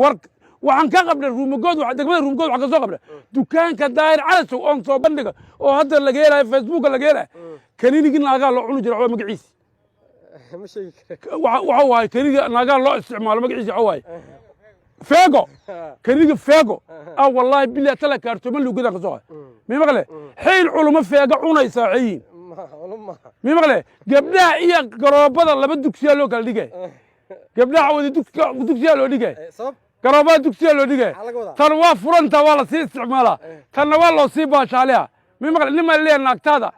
War waxaan ka qabnay Ruumagood, degmada Ruumagood waxaan ka soo qabnay dukaanka Daahir Calasow oon soo bandhiga oo hadda laga helayo Facebooka laga helayo. Kaniinigii naagaa loo cuni jira waa magaciisi. Ma sheegi kara. Waxa waaye kaniiniga naagaa loo isticmaalo, magaciisa waxa waaye Feego, kaniiniga Feego. Ah, wallaahi billahi tala kaartooman lugadaan ka soo qaad. Mi maqle xayl culimo feega cunaysa waxay yihiin. Ma culum maaha. Mi maqle gabdhaha iyo garoobada laba dugsiyaa loo kala dhigay. Gabdhaha wada dugsiyaa loo dhigay. Sabab? Garoobada dugsiyaa loo dhigay. Maxaa laga wadaa? Tan waa furanta, waa lasii isticmaalaa, tanna waa loo sii baashaaliya. Mi maqle nin maa leeyahay naagtaada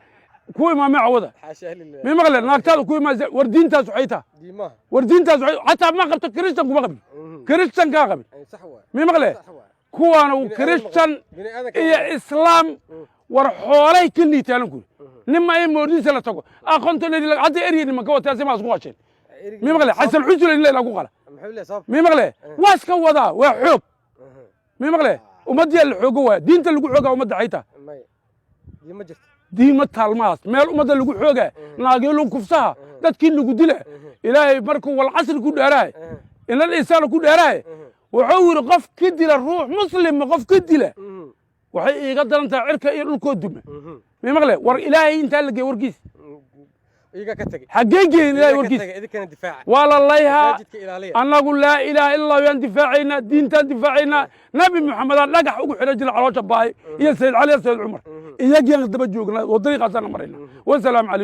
ku imaamay cawada. Xaasha lilah. Mi maqle naagtaada ku imaamay. War diintaas waxay tahay? Diimaha. War diintaas waxay xataa ma qabto, Kristan kuma qabin, Kristan kaa qabin. Sax waay. Mi maqle Sax waay. kuwaana Bini aadam. Kristan Bini aadanka. iyo Islaam war xoolay ka liitaan kuri. Nin ma in moodiisa la tago aqoonta dheri hadda erya nimanka wataa si maa isku qasheen. Mi maqle Xasan Xusule in la ku qala. Muxuu leeyahay? Sabab? Mi maqle waa iska wadaa, waa xoog. Mi maqle ummaddiyaa la xoogo waaya, diinta lagu xoogaa ummadda xayta. May, diin ma jirto. Diin ma taalmahaas meel ummadda lagu xoogaa, naagyo lagu kufsaha, dadkii lagu dila. Ilaahay markuu walcasri ku dheeraay, inal insaana ku dheeraay, wuxuu yidhi qof ka dila ruux muslima, qof ka dila waxay iiga daran tahay cirka iyo dhulkoo duma. Mi maqle war Ilaahay intaa la geey warkiis. Iyaga ka tagay. Xaggee geeyin Ilaahay Iyaga ka warkiis? tagay, idinkana difaaca. Waa la layhaa. Masaajidka ilaaliya. Annagu laa ilaaha illa Allah yaan difaacaynaa, diintaan difaacaynaa. Nabi Maxamedaan dhagax ugu xidhan jira caloosha baay iyo Sayid Cali iyo Sayid Cumar, iyagiaan daba joognaa oo dariiqaasaana marayna. Wasalaamu calaykum.